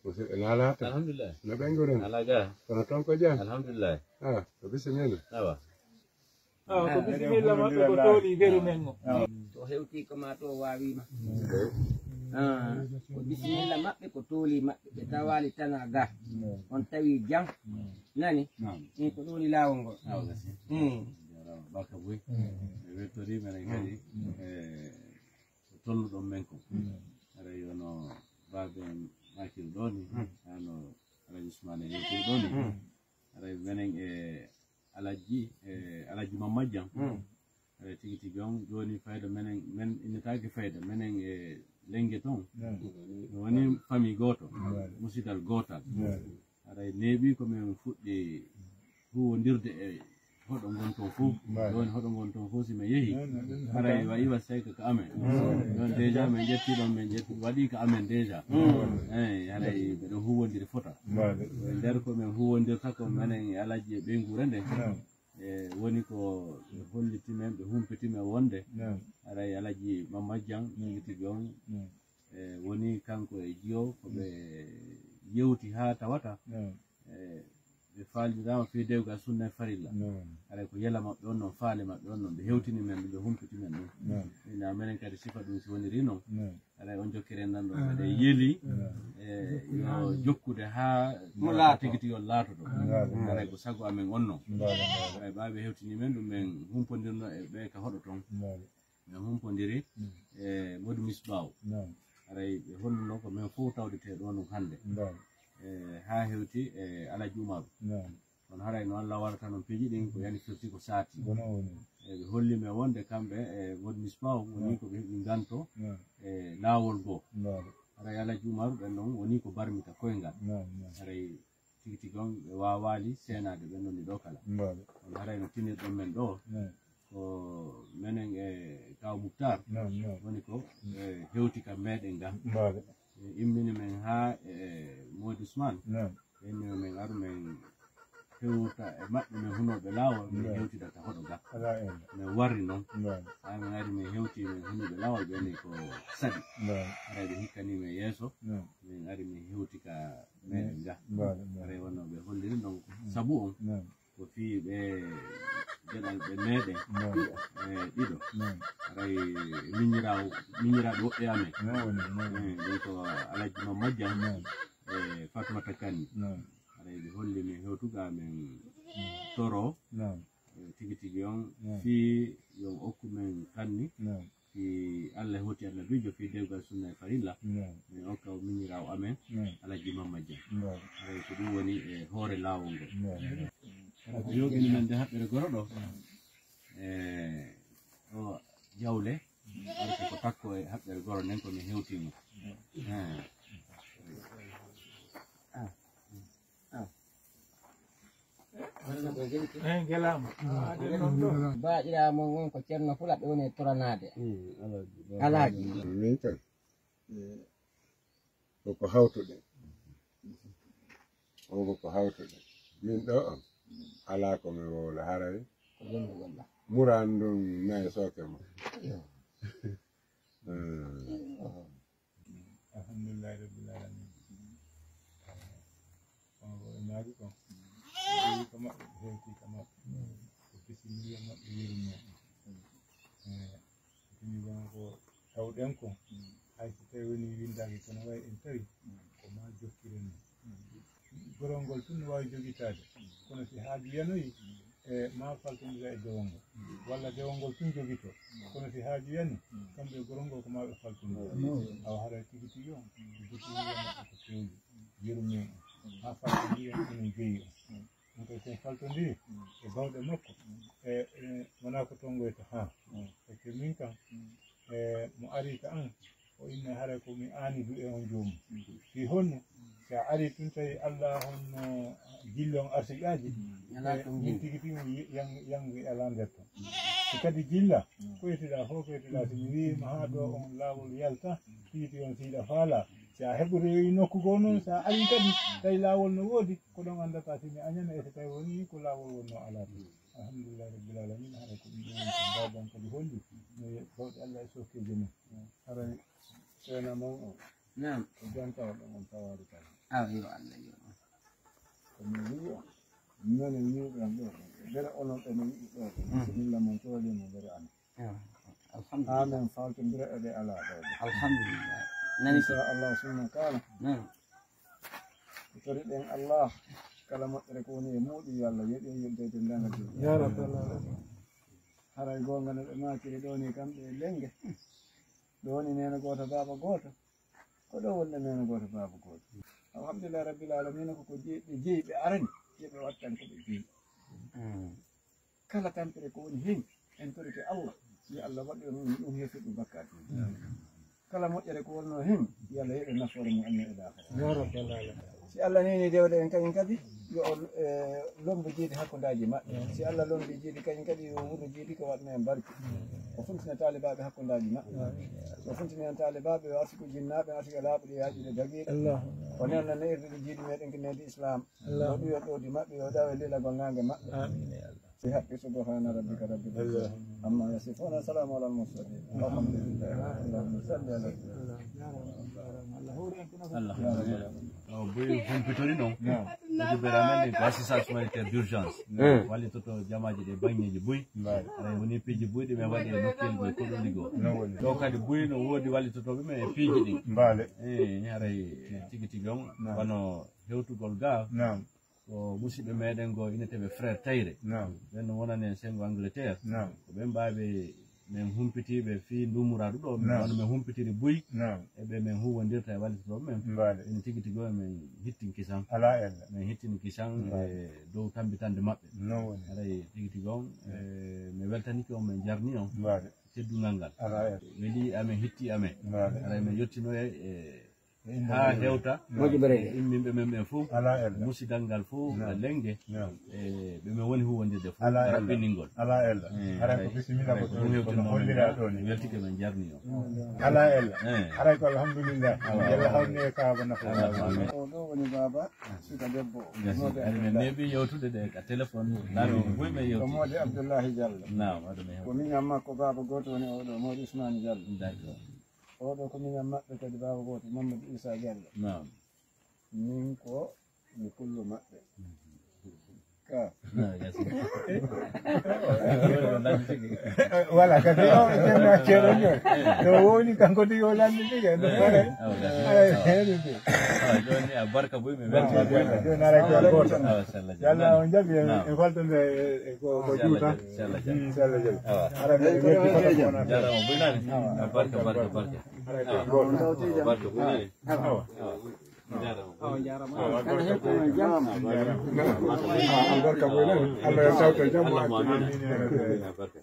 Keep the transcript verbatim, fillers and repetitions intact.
Musidɓe naalata. Alhamdulillah. No ɓen gurin? Ala ga. Kono ton ko jam? Alhamdulillah. Ah, ko bisimilla. Awa. Ah, ko bisimilla maɓɓe ko tooli geru men o. To hewti ko ma to wawima. Ah, ko bisimilla maɓɓe ko tooli maɓɓe ɓe tawali tana ga. On tawi jam. Nani? Ɗum ko ɗum woni laawol ngol. Awa gasi. Mm. Jarama baka boy. E wettori men kadi. E tolluɗon men ko. Aray yono baabe makir ɗoni. Ano Alhaji Usmane yewtir ɗoni. Aray menen e Alhaji e Alhaji Mamma Jan. Aray tigi tigi on joni fayda menen men innetaake fayda menen e lenge ton. No woni famille gooto. Musidal gootal. Aray neeɓi ko men fuɗɗi huwondirde e hoɗo ngon ton fof. Ɗon hoɗo ngon ton fof si men yehi. Aray wa iwa seyka ka amen. Ɗon déjà men ƴetti ɗon men ƴetti waɗi ka amen déjà. Eyi aray ɓeɗo huwondiri fota. E nder ko men huwondirta ko menen e Alhaji e ɓeynguure nde. E woni ko ɓe holliti men ɓe humpiti men wonde aray Alhaji Mamma Jan tigi tigi on. E woni kanko e jiyo ko ɓe yewti ha tawata e ɓe faalidama fii dewgal sunna e farilla. Aray ko yela maɓɓe on non faale maɓɓe on non ɓe hewtini men ɗum ɓe humpiti men ɗum. Ina menen kadi sifa ɗum si woniri non. Aray on jokkire nan ɗo ɓeɗe yeli e yo jokkude ha mo laata tigi tigi on laatoto. Aray ko sago amen on non. Aray ɓaaɓe hewtini men ɗum men humpondirno e ɓe ka hoɗo ton. Men humpondiri e Modou Misbaw. Aray ɓe holluno ko men fof tawdete ɗo ɗum hannde. E ha hewti e Alhaji Umaru. Kono haray noon Allah waɗata noon piiji ɗin ko yani firti ko saati. E ɓe holli men wonde kamɓe e Modou Misbaw woni ko ɓe heɓi nganto e laawol goo. Haray Alhaji Umaru ɓen noon woni ko barmita koyngal. Haray tigi tigi on ɓe waawaali seenaade ɓen woni ɗo kala. Kono haray no tinirɗon men ɗo ko menen e Kaw Muktar woni ko e hewti ka meɗen ga. E immini men haa e Modi Usman. Ɓen men aru men hewta e maɓɓe men hunooɓe laawol men hewtida ka hoɗo ga. Men warri noon. Haa men ari men hewti men hunooɓe laawol ɓen ko saɗi. Haray ɓe hikkani men yeeso. Men ari men hewti ka meɗen ga. Haray wonno ɓe holliri noon sabu on. Ko fii ɓe geɗal ɓe meeɗe e ɗiɗo. Haray miñiraawo miñiraaɓe woɓɓe amen. Ɗum ko Alhaji Mamma Jan e Fatmata Kanni. Haray ɓe holli min hewtuga men toro tigi tigi on fii yo okku men kanni. Fii Allah hoti annabiijo fii dewgal sunna e farilla. Min okka o miñiraawo amen Alhaji Mamma Jan. Haray ko ɗum woni e hoore laawol ngol. Ko yoɓini men nde haɓɓere goro ɗo e ɗo jawle arata ko takko e haɓɓere goro nden ko min hewtino. Baaɗiraawo mon on ko Ceerno Fula ɓe woni e toranaade. Alaaji. Min kan koko hawtuɗen. On koko hawtuɗen. Min ɗo on alaa ko mi wowla haray. Muraan ndun nayi sooke mo. Alhamdulillahi rabbil alamin. Kono ko ɓe maaki kon ɓe ƴeewi ka maɓɓe ɓe hewti ka maɓɓe. Ko bisimilla maɓɓe yurmo. Tini kono ko tawɗen ko hay so tawi woni windaaki kono way en tawi ko ma jokkiren. Gorol ngol tun no waawi jogitaade kono si haaju yanoyi e ma faltondira e dewol ngol walla dewol ngol tun jogito. Kono si haaju yani kamɓe e gorol ngol ko ma ɓe faltondira. Awa haray tigi tigi on ko jokkiren maɓɓe ko fewji yeru men on ha faltondira enen jeyi on. Ɗum kadi sen faltondiri e bawɗe makko e wona ko tongoyta ha eke min kam e mo ari ka an o inna haray ko mi aanidu e on joomum. Fii honno si a ari tun tawi Allah honno jilli on arsiqaaji min tigi tigi mi yangi ala nder ton. Si kadi jilla ko yettiɗaa fof ko yettiɗaa si mi wiima haa ɗo on laawol yalta tigi tigi on si hiɗa faalaa si a heɓotoyi nokku goo noon si a ari kadi tawi laawol no woodi ko ɗon anndata si mi añana e so tawi woni ko laawol wonnoo alaa tun. Alhamdulillahi rabbil alamin haray ko ɗum ɗon ko mbaaban kadi holli no bawɗe Allah e sokkeeje mum. Haray seena mon o Naam. Ko jonta o ɗon on tawaade kala. Awa, yo Allah, yo. Ko mi wi'i on, minen wi'uɓe am ɗo, bere onon ɓe mi wi'i ɗo, bisimilla mon, toolii mo bere amen. Yo, alhamdulillah. Amen, faaltondira e ɗe alaa ɗo. Alhamdulillah. Nani. Insha Allah, summa kaana. Naam. Ko tori ɗen Allah, kala moƴƴere ko woni e muuɗum, yo Allah yoɓe, yoɓde e denndaangal julɓe. Ya Rabbal Alamin. Haray goonga no ɓe maakiri ɗo ni, kamɓe e Lennge. Ɗo woni neene gooto, baaba gooto. Ko ɗo wonde neene gooto, baaba gooto. Alhamdulillah Rabbil Alamina, ko ko jeyi, ɓe jeyi, ɓe arani, yo ɓe wattan ko ɓe jeyi. Mm. Kala tampere ko woni heen, en torike Allah, yo Allah waɗu en ɗum, ɗum heefi ɗum bakkaat. Kala moƴƴere ko wonnoo heen, yo Allah heɓe nafoore mum aduna e laakhira. Ya Rabbal Alamin. Si Allah neeni dewɗe en kañum kadi, yo o, eh, lommbo jiidi hakkundeeji maɓɓe. Si Allah lommbi jiidi kañum kadi, yo wuro jiidi ko waɗno en barki. O funtina taalibaaɓe hakkundeeji maɓɓe. O funtina en taalibaaɓe, o arsuku jinnaaɓe, arsuka laaɓuɗi e hajude dagiiɗo. Allah. O nenna neirɗe ɗi jiidi meɗen ki needi Islam. Allah. O ɗuyo ɗoodi maɓɓe, o ɗawe lilagol naange maɓɓe. Amin ya Allah. Bi haqqi subhana rabbika rabbil izzati amma yasifun, wa salamun alal mursalin. Alhamdulillah. Allahumma salli ala sayyidina. Allah. O buy humpitori noon. Naam. Ko jibere amen ɗe ko assistance humanitaire d'urgence. Naam. Wallitoto jamaaji ɗe baŋŋeeji buy. Mbaale. Aray woni piiji buy ɗi men waɗi e nokkeeli goo e koɗooli goo. Noon woni. Ɗo kadi buy no woodi wallitotooɓe men e piiji ɗi. Mbaale. Eh, haray tigi tigi on, naam, wano hewtugol gaa. Naam. Ko musidɓe meɗen goo inneteeɓe Frère Tayre. Naam. Ɓen no wonani en senngo Angleterre. Naam. Ko ɓen mbaaɓe men humpitiiɓe fii nduumuraaɗu ɗo, naam, wano men humpitiri buy. Naam. E ɓe men huuwondirta e wallitotooɓe men. Mbaale. Ɓen tigi tigi o men hittin kisan. Alaa ella. Men hittini kisan, mbaale, e dow tammbitannde maɓɓe. Noon woni. Haray tigi tigi on, e, mi weltanike on, men jarni on. Mbaale. Teddungal ngal. Alaa ella. Welii amen, hitti amen. Mbaale. Haray men yottino e, e, haa hewta. Moƴƴi ɓerɗe. Imminɓe men ɓen fof. Alaa ella. Musidal ngal fof, naam, Lennge. Naam. E ɓe men woni huuwondirde fof. Alaa ella. Raɓɓiningol. Alaa ella. Eh, haray ko bisimilla ko ɗum tori, kono hollira ɗo ni. Weltike men jarni o. Alaa ella. Eh. Haray ko alhamdulillah. Awa. Yalla hawni e kaaba nafa. Awa, amin. O ɗo woni baaba suka debbo o. Gasi. Mode ari men neeɓi yewtude ɗe ka téléphone. Naam. Laamiɗo buy men yewti. Ko Mode Abdullahi Diallo. Naam, waɗa men. Ko miñan makko baaba gooto woni o ɗo, Mode Ousmane Diallo. D'accord. Oɗo ko miñan maɓɓe kadi, baaba gooto, Mamadou Issa Diallo. Naam. Min ko mi pullo maɓɓe. Ka. Voilà, kadi o ceerno, ceerno Ndiol. To woni kanko tigi o lanndi tigi, no fare. Awa, gasi. Awa, heedi de. Awa, jooni a barka boy, mi welti. Awa, barka. Jooni aray ko gooto. Awa, sella jam. Yalla on jaɓi en, naam, en faltonde e, e ko, ko juuta. Sella jam. Mm, sella jam. Awa. Ara mi welti ko ko wona. Jarama boy nani. Awa. A barka, barka, barka. Aray ko gooto. Awa, barka boy nani. Awa. Awa. Jarama. Awa, jarama. Awa, barka boy nani. Awa, barka boy nani. Allah yo tawto jam. Allahumma amin. Amin. Awa, barka.